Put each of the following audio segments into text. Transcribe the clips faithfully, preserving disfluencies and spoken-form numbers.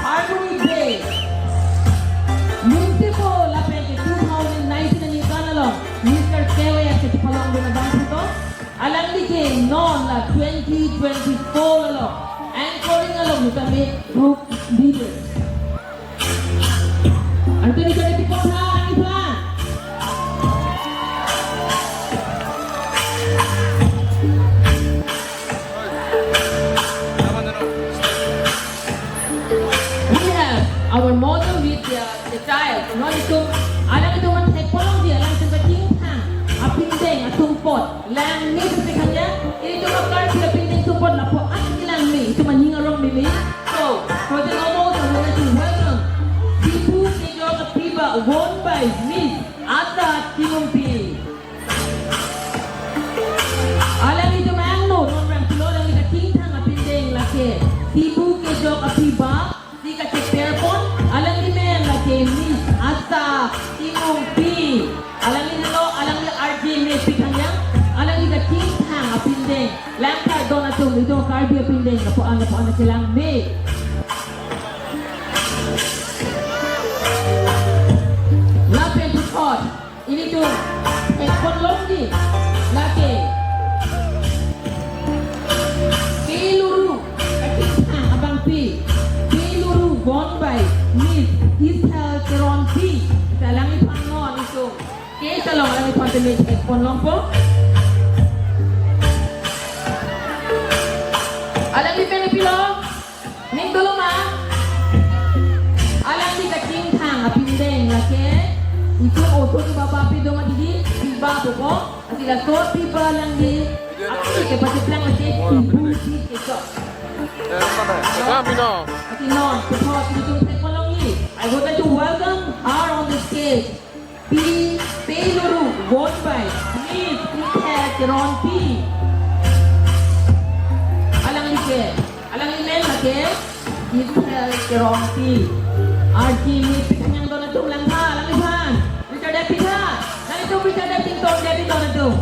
Harmony Day. Municipal lapen ke two thousand nineteen aningkan along Mister Kewe kachepalongdun abang puto. Alangli ke non la twenty twenty-four along anchoring along tame group leader. Anthony Kare Tipotha, Alangphan. We have our model with the, the child. Non itum, alanglitum aphan thekponlongji, alanglitum kachingthang apindeng atum apot. Langmepik tangnya, itum akarpi apindeng atum apot lapu-an kelangme, itum aning arong meme. So, for the moment, I would like to welcome Sibu Kejok Apiba, won by Miss Asa Timungpi. Alanglitum angno, non rang pulo, alangli kachingthang apindeng lake Sibu Kejok Apiba, si kacheperpon, alangli men lake Miss Asa Timungpi. Alangli helo, alangli R J mepik tangnya, alangli kachingthang apindeng. Langtha don atum, itum akarpi apindeng, lapu-an, lapu-an kelangme. Lapen puthot, ilitum thekponlongji lake Peluru, kachingthang abangpi, Peluru won by Miss Ethel Teronpi. Alangliphan non itum case along alangliphan tame thekponlongpo. Alangli pen pilo? Ning dolo ma? Alangli kachingthang apindeng lake, itum oso tu baba pi doma didi, piba bobo, ati laso piba alangli, aphi kepacheplang lake, Sibu Kejok. Kami no. Ati non, puthot itum thekponlongji. I would like to welcome her on the stage. Pi, Peluru, won by Miss Ethel Teronpi. Alangli ke, alangli men lake Ethel Teronpi. R J mepik tangnya don atum, langtha, alangliphan. Richard Depitha, nanglitum Richard Depitha, Depitha don atum.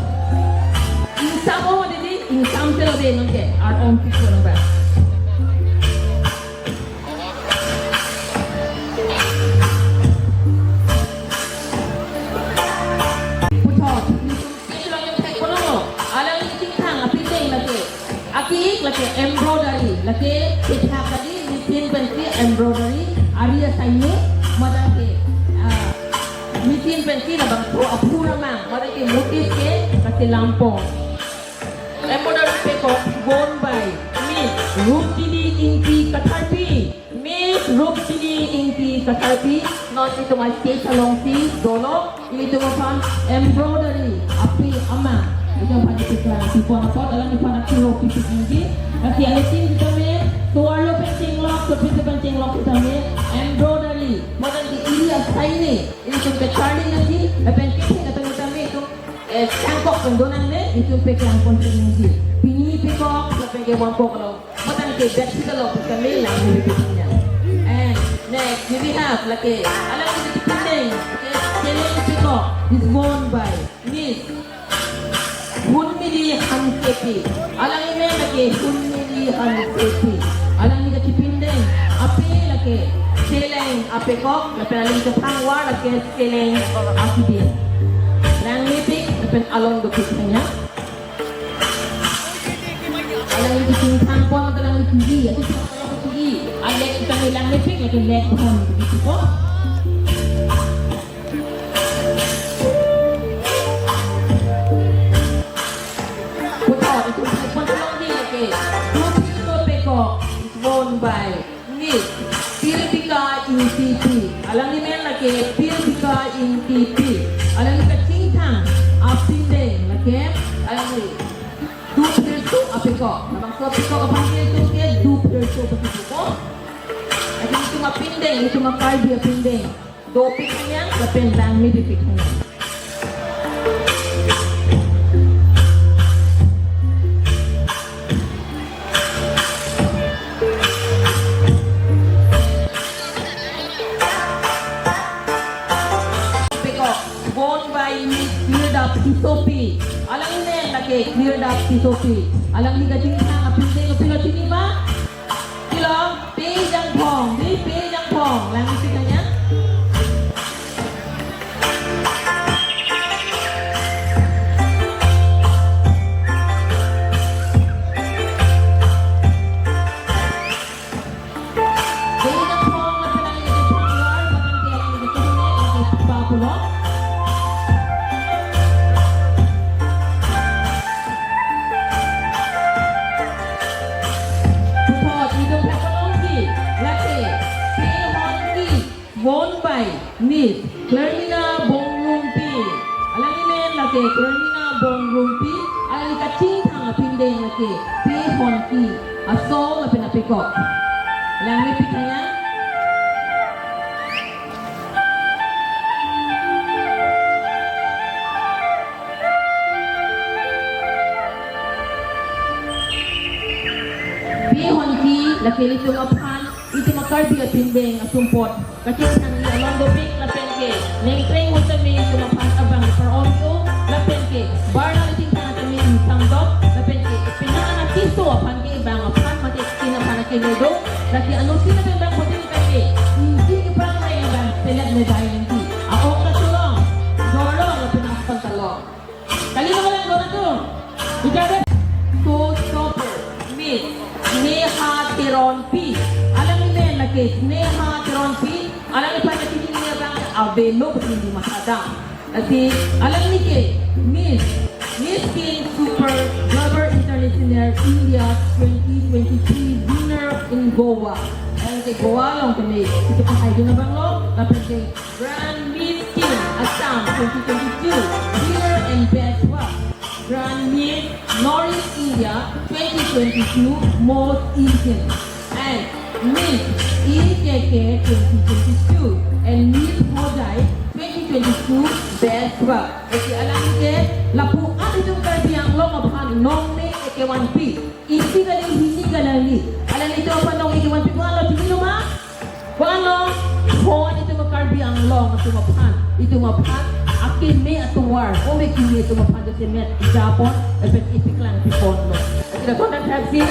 Ingsam o didi, ingsam selo de nonke, art on picture number. Puthot, itum stage along itum thekponlonglo. Alangli kachingthang apindeng lake, aki-ik lake embroidery, lake kethak kali machine pensi embroidery, ari asaine, madan ke, ah, machine pensi labangso aphura mang, madan ke motif ke kachelampon. Embroidery pekok won by Miss Ruptini Ingti Katharpi. Miss Ruptini Ingti Katharpi, non itum a-stage alongsi dolo, ilitum aphan embroidery ape ama, itum aphan ipiklang pipon apot, alangphan akiro pipik nangji. Lasi aletin sitame, tovarlo pen chenglok, sopin pen chenglok sitame, embroidery, madan ke ari asaine, ilitum kecharli nangji, lapen ketheng atum sitame itum, eh, kangkok pen donangne, itum peklangpon nangji. Pini pekok, lapen kevang pekok lo. Madan ke bed sitame lo, sitame langmepik tangnya. And next, we have lake, alangli kachipindeng, ke, cheleng pekok is won by Miss Hunmili Hansepi. Alangli men lake Hunmili Hansepi. Alangli kachipindeng ape lake cheleng apekok, lapen alangli kathangvar lake cheleng akidin. Langmepik, lapen along dopik tangnya. Alangli kachingthangpon, alangli kiri, ati kiri, alek kita langmepik, lake lekpon, begitu ko. Puthot, itum thekponlongji lake, two thousand pekok is won by Miss Pirbika Ingtipi. Alangli men lake Pirbika Ingtipi. Alangli kachingthang apindeng lake, alangli duphirso apekok. Labangso apekok aphan ke itum ke duphirso aphan ke itum ko. Lake itum apindeng, itum a-Karbi apindeng. Dopik tangnya, lapen langmepik tangnya. Pekok, won by Miss Cleardap Tisopi. Alangli men lake Cleardap Tisopi. Alangli kachingthang apindeng, pilo chini ma? Pilo, Pejangphong. Di Won by Miss Clermina Bongrumpi. Alangli men lake Clermina Bongrumpi. Alangli kachingthang apindeng lake Pehonki, asong lapen apekok. Alangli pi thang ya. Pehonki lake ilitum aphan, itum a-Karbi apindeng asumpot kachingthang along dopik lapen ke nengkreng un tame itum aphan abang par-on-o lapen ke barna itum aphan tame samdok lapen ke penang anak keso aphan ke bang aphan mate kin aphan ke nedo lake anutin lapen bang photin ke inti ke prang mai bang selet medai inti a-ong ta tulong dorong lapen aphan talong. Kali na lang dona tu. Ikadet. Showstopper, Miss Sneha Teronpi. Alangli men lake Sneha Teronpi. Alangliphan lake kini abang avelo putri di masada. Lasi alangli ke Miss, Miss Teen Super Jobber International India twenty twenty-three winner in Goa. Alangli ke Goa along kene. Itum pahai dun abang lo. Lapen ke Grand Miss Teen Assam twenty twenty-two, winner and best work. Grand Miss North East India twenty twenty-two, most Asian. And Miss E K K twenty twenty-two and Miss Hojai twenty twenty-two, best work. Lasi alangli ke lapu-an itum Karbi Anglong aphan nongne ekevanpi. Isi kali hini kali. Alangli itum aphan nongne ekevanpi ko-an lo chini lo ma? Ko-an lo, ko-an itum Karbi Anglong atum aphan, itum aphan akeme atovar, ome keme atum aphan kechemet japon, epek ipiklang pipon lo. Kita kontak taxi.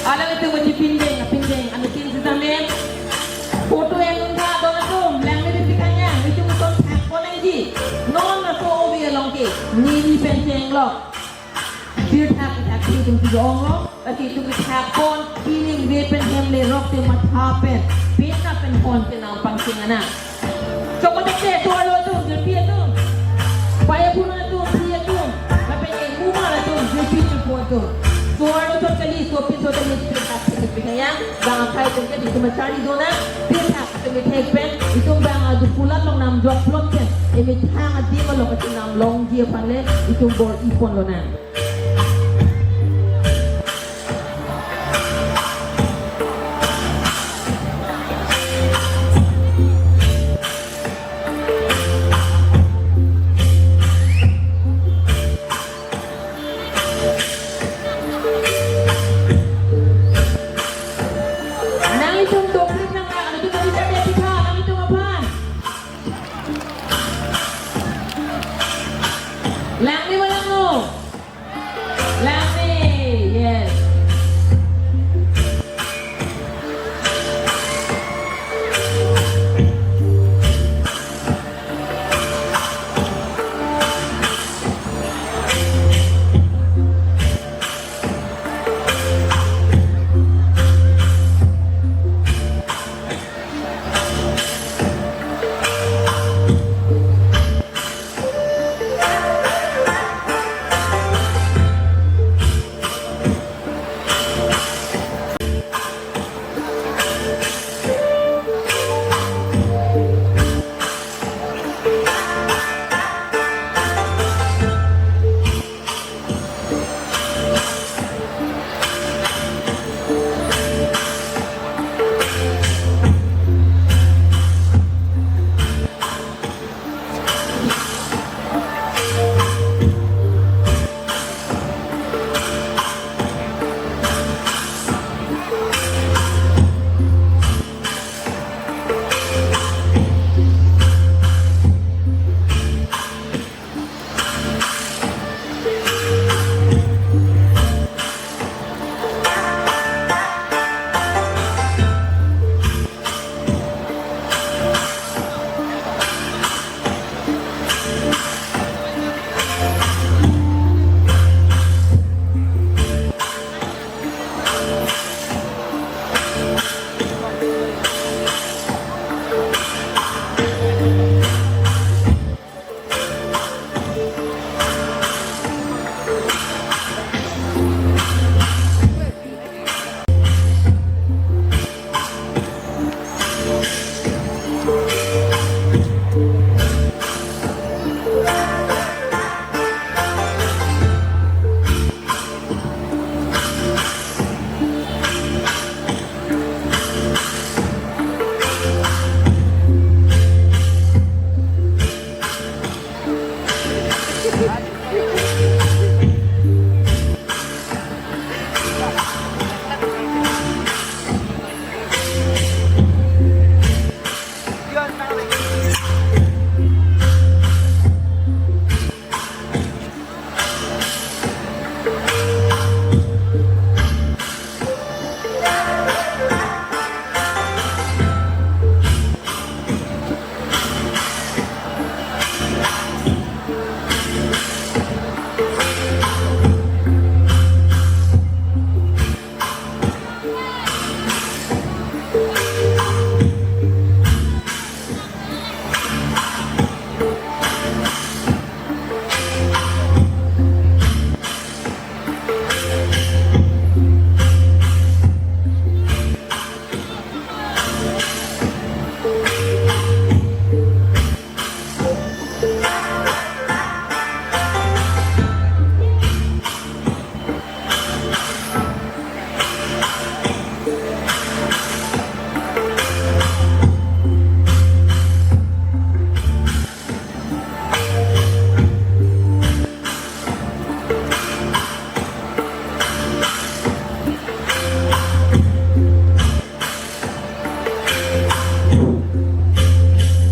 Alanglitum mati pindeng, pindeng, anu tin sitame. Photo en un tha, don atum, lang ni di pitanya, itum ton thak pon nangji. Non laso ove along ke, neli pen chenglok. Birthak thak itum ti ong lo, lasi itum thak pon, pining ve pen hem le rok te matha pen, pena pen hon te nangpangcheng ana. Chokmathek te, tovar lo atum, jirpi atum. Paya puna atum, pi atum. Lapen ke muma atum, jirpi jirpo atum. Tovar lo atum, Bang akhai pen ke itum achari do nang, pirtha itum ithek pen, itum bang adu pulat long nam jok plot pen, emethang adim along itum nam longji aphan le, itum bor-i pon lonang. Nanglitum toklik nang, nanglitum toklik nang, nanglitum aphan. Langme ma langno? Langme, yes.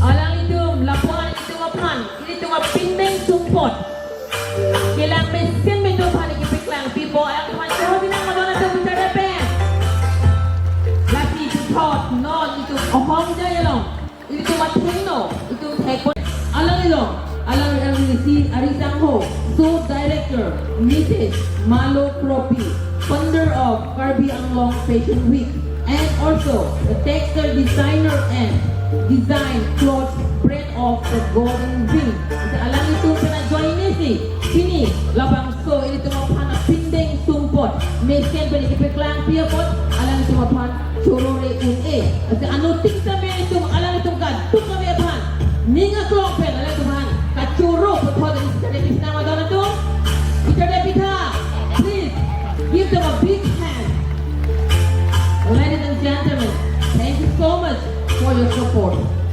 Alanglitum lapuan ilitum aphan, ilitum apindeng sumpot kelang mesen pen itum aphan kepaklangpipo, alanglitum aphan chohor binong, malon atum bichar pen. Lasi puthot non itum ahong jai along ilitum athengno itum thekpon. Alang ilong, alang R D C ari sangho, so director Nitish Malokropi, founder of Karbi Anglong Fashion Week, and also the textile designer and design clothes brand of the Golden Ring. Alanglitum pen ajoine si pini labangso ilitum aphan apindeng sumpot mesen pen kepaklangpi apot, alanglitum aphan choro-re un-e. Lasi anuttin tame itum alanglitum kadokave aphan ning aklong pen alanglitum aphan kachoro puthot isi Teacher Depi si nangvangdun atum. Teacher Depi tha, please give them a big hand. Ladies and gentlemen, thank you so much for your support.